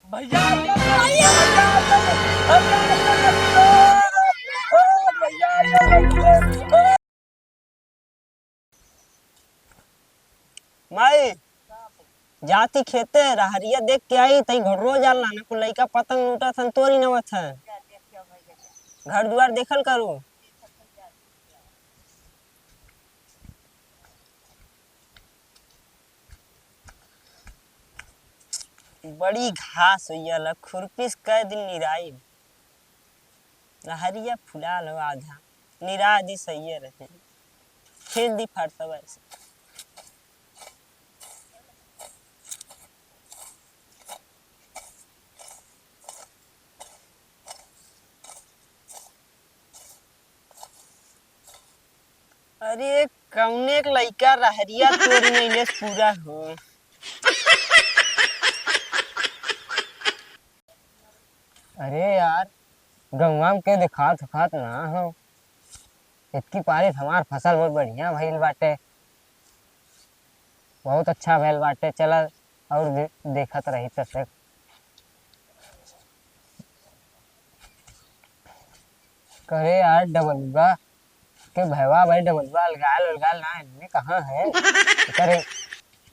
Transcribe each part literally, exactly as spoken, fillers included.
भैया, भैया, भैया, भैया, भैया, भैया। माई, जाती खेते रहरिया देख के आई, तई घड़रो जाल लाने को लइका पतंग लूटत हन, तोरी नवत हन। घर दुआर देखल करू। बड़ी घास होइया ला, खुरपी से कई दिन निराई। रहरिया फुलाल हो आधा, निरा दी सही रहे। खेल दी फरसवा ऐसे। अरे, कौने एक लइका रहरिया तोड़ नइले पूरा हो। अरे यार, गौवा में के देखात उखात ना हो। इतकी पारी से हमार फसल बहुत बढ़िया भइल बाटे, बहुत अच्छा भइल बाटे। चला और दे-, देखत रही तसे। करे यार डबलुआ के भैवा भाई, डबलुआ अलगाल अलगाल ना, इनमें कहाँ है? करे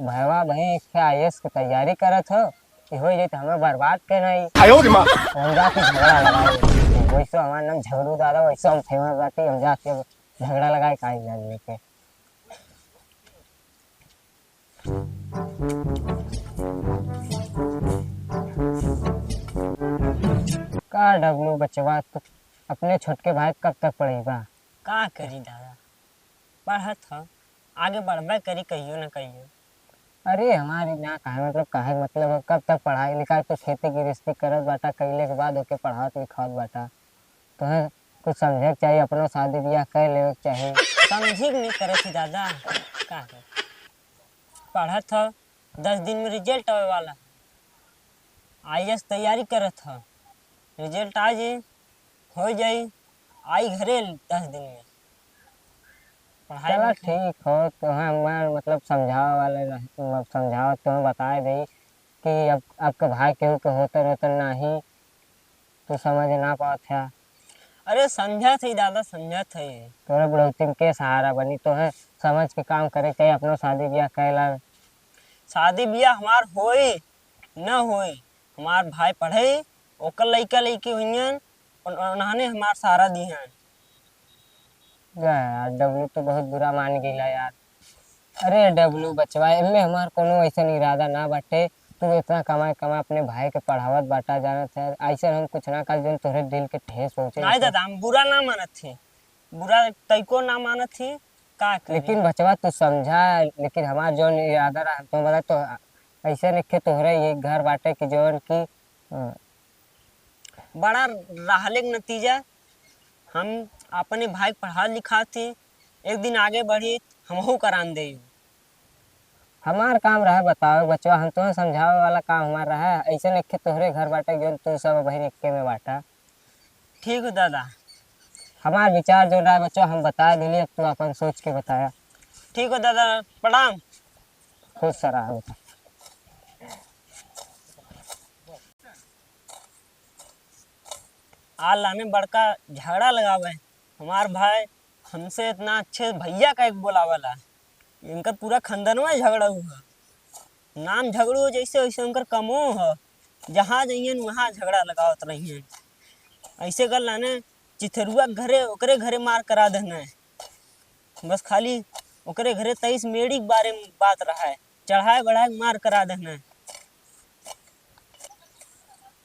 भैवा भाई एक ठे आईएएस के तैयारी करत हो, कि हो जाए तो हमें बर्बाद के नहीं। आयो रे माँ। हम जाके झगड़ा लगाए, वैसे हमारा नाम झगड़ू दादा, वैसे हम फेमस बाटी, हम जाके झगड़ा लगाए काहे जान लेके। का डब्लू बचवा, तू अपने छोटके भाई कब तक पढ़ेगा? का करी दादा, पढ़त ह, आगे बढ़बे करी कहियो न कहियो। अरे हमारी ना काहे मतलब, काहे मतलब, कब तक पढ़ाई लिखाई, तो खेती गृहस्थी करत बाटा, कैले के बाद ओके पढ़ावत लिखावत बाटा। तोहे कुछ समझे के चाहिए, अपनो शादी बियाह कर लेवे के चाहिए। समझी के नहीं करे थी दादा, का है? पढ़त ह, दस दिन में रिजल्ट आवे वाला है। आईएएस तैयारी करत ह, रिजल्ट आ जाई, हो जाई, आई घरे दस दिन में। पढ़ाई चला लिखाई। ठीक हो, तोहे हमार मतलब समझावे वाले रह-, मतलब समझावत तोहे बताए दई कि अब, अब के भाई केहू के होतन ओतन नाही, तू समझ ना पावत है। अरे समझत है दादा, समझत है। तोरे बुढ़ौती में के सहारा बनी, तोहे समझ के काम करे के, अपनो शादी बियाह कैला। शादी बियाह हमार होई न होई, हमार भाई पढ़े, ओकर लइका लइकी हुइयन, उन-, उन्हने हमार सहारा दिहन। जा यार, डब्लू तो बहुत बुरा मान गईला यार। अरे डब्लू बचवा, एमे हमार कोनो ऐसन इरादा ना बाटे। तू इतना कमाए कमाए अपने भाई के पढ़ावत बाटा, जानत है, ऐसे हम कुछ ना कर जोन तोहरे दिल के ठेस पहुँचे। नहीं ऐसे। दादा, हम बुरा ना मानत थी, बुरा तइको ना मानत थी, का करी? लेकिन बचवा तू समझा, लेकिन हमार जोन इरादा रहा, हम तो बता तो ऐसे नखे तोहरे ये घर बाटे कि जोन की, अ, बड़ा रहले के नतीजा, हम अपने भाई के पढ़ा लिखा थी, एक दिन आगे बढ़ी, हमहू करान दे। हमार काम रहे बतावे बचवा, हम तोहे समझावे वाला काम हमार रहे, ऐसे नखे तोहरे घर बाटे जोन तू सब बहिन एक्के में बाटा। ठीक हो दादा। हमार विचार जो रहे बचवा, हम बता देली, अब तू अपन सोच के बताया। ठीक हो दादा, प्रणाम। खुश रहा बेटा। आ लाने बड़का झगड़ा लगावे। हमार भाई हमसे इतना अच्छे भैया का एक बोलावला। इनकर पूरा खानदानवा झगड़ा हुआ। नाम झगड़ू जैसे वैसे उनकर कमो ह। जहाँ जइयन वहाँ झगड़ा लगावत रहियन। ऐसे कर लाने चिथरुआ के घरे, ओकरे घरे मार करा देने। बस खाली ओकरे घरे तेईस मेड़ी के बारे में बात रहा है, चढ़ाए बढ़ाए के मार करा देने।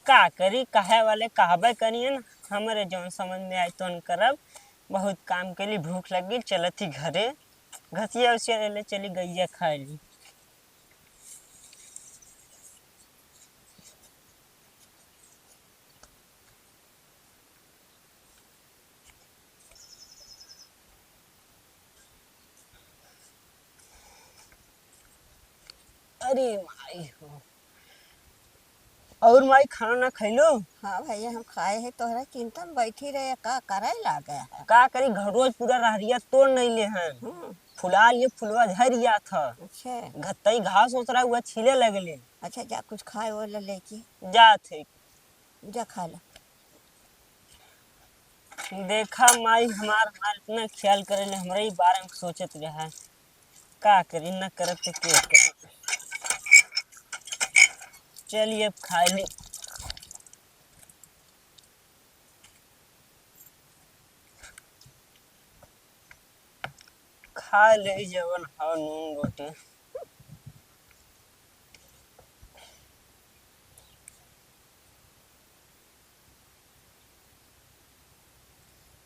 का करी, कहे वाले कहबे करियन, हमरे जौन समझ में आई तौन करब। बहुत काम के लिए भूख लग गई, चलत ही घरे, घसिया उसिया ले ले चली गैया खाए ली। अरे माई हो। और माई, खाना ना खैलो? हाँ भैया, हम खाए हैं, तोहरा चिंता में बैठी रहे, का करे लागे है? का करी, घर रोज पूरा रहरिया तोड़ नहीं ले हैं। हम्म। फुला लिए, फुलवा झरिया था। अच्छा। घत्तई घास होत रहा, हुआ छीले लगले। अच्छा, जा कुछ खाए वाला लेके। जात है। जा खा ला। देखा माई, हमार, हमार इतना ख्याल करे ले, हमरे ही बारे में सोचत रहा है। का करी, न करत तो के करी। चलिए अब खाए ली। खा ले जवन हव नून रोटी।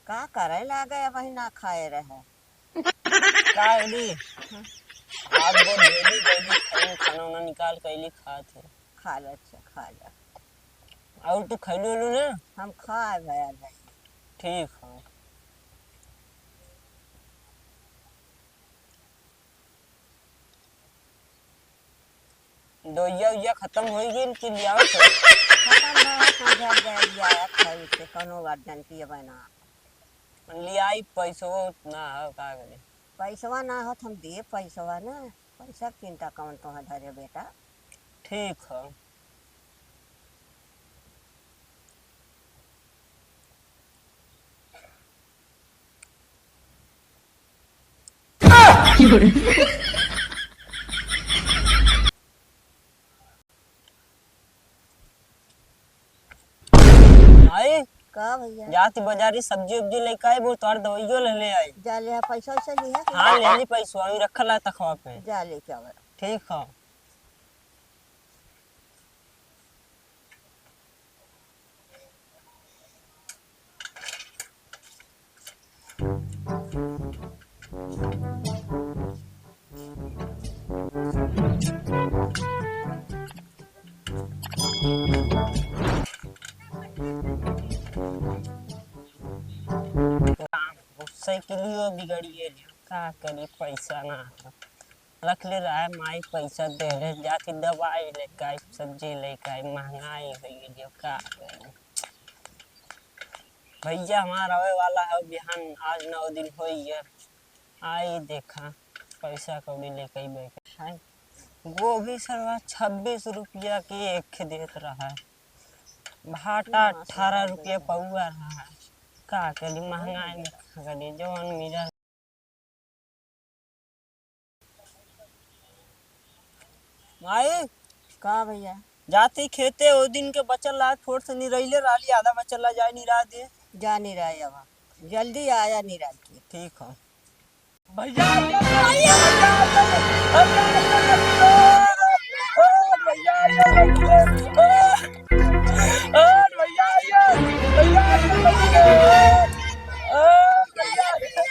का करे लागे, अबही ना खाए रहे। का अइली? हाँ। आप वो डेली, डेली खाना, खाना उना निकाल के अइली खात है। खा ले, अच्छा, खा ले। और तू खैलू उलू ना? हम खाए भैया भाई। ठीक है। दोइया उइया खत्म होइ गइल कि लियावत हो? खत्म ना हो, तू घर जाए लियाया खाई से, कौनो बात जानती है बहना। लियाई, पैसो ना हो, का करी? पैसवा ना हो, हम दिए पैसवा ना। पैसा के चिंता कौन तोहे धरे बेटा? ठीक है। भाई, का भैया? जाती बाजारी सब्जी उब्जी लेके आई, वो तोर दवाइयो ले ले आई। जा ले आ, पैसा वैसा लिहा के। हाँ, ले ली पैसा, अभी रखल है तखवा पे। जा लेके आवे। ठीक है। साइकिलियो बिगड़िए गयो, का करी, पैसा ना है। रख ले रहा है, माई पैसा दे रहे, जाके दवाई लेके आई, सब्जी लेके आई, महंगाई हो गई, का करी। भैया हमार आवे वाला है बिहान, आज नौ दिन हो गया। आई देखा, पैसा कौड़ी लेके ही बैठे हैं। गोभी सरवा छब्बीस रुपया के एक देत रहा है, भाटा अठारह रुपया पौवा रहा है। का करी, महंगाई में का करी, जौन मिला। माई, का भैया? जाती खेते, ओ दिन के बचल रहा, थोड़ से निरैले रहली, आधा बचल रहा, जाए निरा दे। जा निराय आवा, जल्दी आया निराय के। ठीक हो। भैया, भैया, भैया, भैया, भैया, भैया, भैया, भैया, भैया, भैया, भैया, भैया, भैया, भैया, भैया,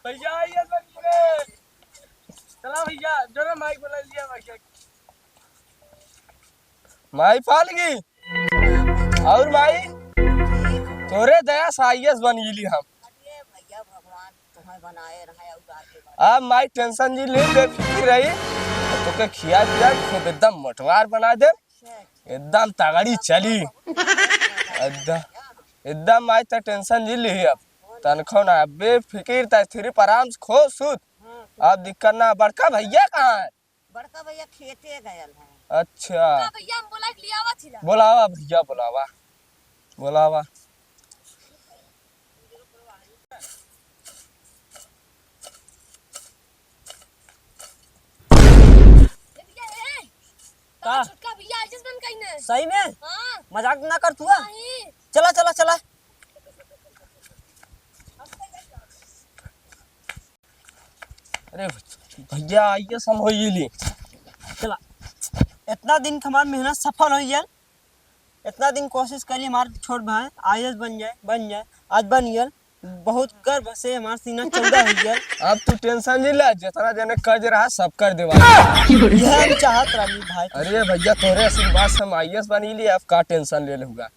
भैया, ये बन गए। चला भैया, जो ना माइक बुला लिया भैया। माई पालगी, और माई, तोरे दया से आईएएस बन गेली हम। अरे भैया, भगवान तुम्हें बनाए रहे और आगे बढ़े। अब माई टेंशन जी ले, बेफिक्र रही, तोके खिया पिया खूब एकदम मोटवार बना दे। एकदम तगड़ी चली। एकदम, एकदम आज तक टेंशन नहीं ली अब। तनखो ना, बेफिकिर त सिर्फ आराम से खो सुत। अब दिक्कत ना। बड़का भैया कहाँ है? बड़का भैया खेते गयल है। अच्छा। बड़का भैया हम बोला के लियावा थी ला। बोलावा भैया, बोलावा, बोलावा। ए भैया, ए, का? छोटका भैया आईएएस बन गई ने। सही में? हाँ। मजाक ना कर तू, हाँ? नहीं। चला, चला, चला। अरे भैया, आईएएस हम हो ही ली। चला, इतना दिन के हमार मेहनत सफल हो गया। इतना दिन कोशिश करी हमार छोट भाई आईएएस बन जाए, बन जाए, आज बन गया। बहुत गर्व से हमार सीना चौड़ा हो गया। अब तू टेंशन नहीं ले, जितना जने कर्ज रहा सब कर देवा। यह हम चाहत रहनी भाई। अरे भैया, तोरे आशीर्वाद से हम आईएएस बन गई, अब का टेंशन ले लेगा।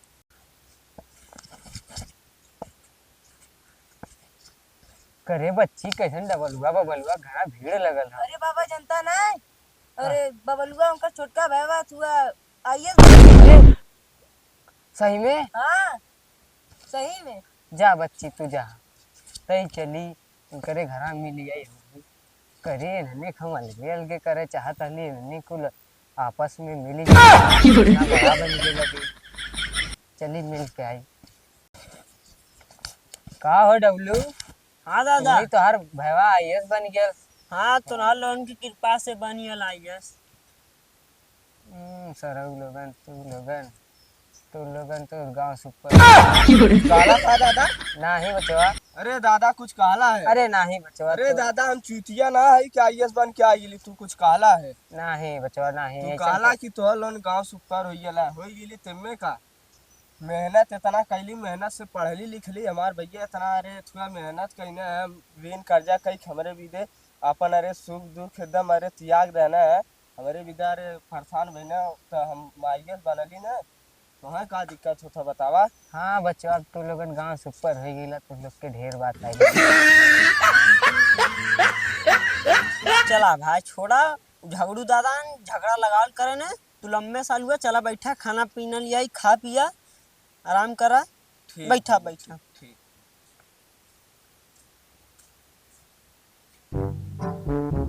करे बच्ची, कैसन डबलुआ बबलुआ घरा भीड़ लगल है। अरे बाबा, जनता नहीं। अरे बबलुआ उनका छोटका भाई बा, तू आईएएस बन गए। सही में? हाँ, सही में। जा बच्ची, तू जा, तई चली उनकरे घरा मिली आई। हम करे नने हम अलगे अलगे करे चाहत हली, नने कुल आपस में मिली जुली, इतना बड़ा बन गए लगे। चली मिल के आई। का हो डब्लू? हाँ दादा। सुनी तोहार भैया आईएएस बन गया। हाँ, तोहार लोगन की कृपा से बन गया आईएएस। हम्म, सरऊ लोगन, तू लोगन, तू लोगन तो गांव सुपर। काला था दादा? नाही बचवा। अरे दादा, कुछ काला है? अरे नाही बचवा, अरे तू दादा, हम चूतिया ना है कि आईएएस बन के आई गेली, तू कुछ काला है? नाही बचवा, नाही, तू ऐसा काला कुछ कि तोहर लोगन गांव सुपर हो गेला, हो गेली तेमे का? मेहनत इतना कैली, मेहनत से पढ़ली लिखली हमार भैया इतना, अरे थोड़ा मेहनत कइने है, ऋण कर्जा कई के हमरे बिदे अपन, अरे सुख दुख एकदम, अरे त्याग देना है, हमरे बिदे, अरे परेशान भइना, तो हम आईएएस बनली ना, तोहे का दिक्कत होता बतावा? हाँ बच्चों, अब तू लोगन गांव सुपर हो गेला, तू लोग के ढेर बात आई। चला भाई छोड़ा, झगड़ू दादा झगड़ा लगावल करे ने, तू लम्बे साल हुआ, चला बैठा, खाना पीना लियाई, खा पिया, आराम करा, ठीक बैठा, है, बैठा। ठीक, ठीक।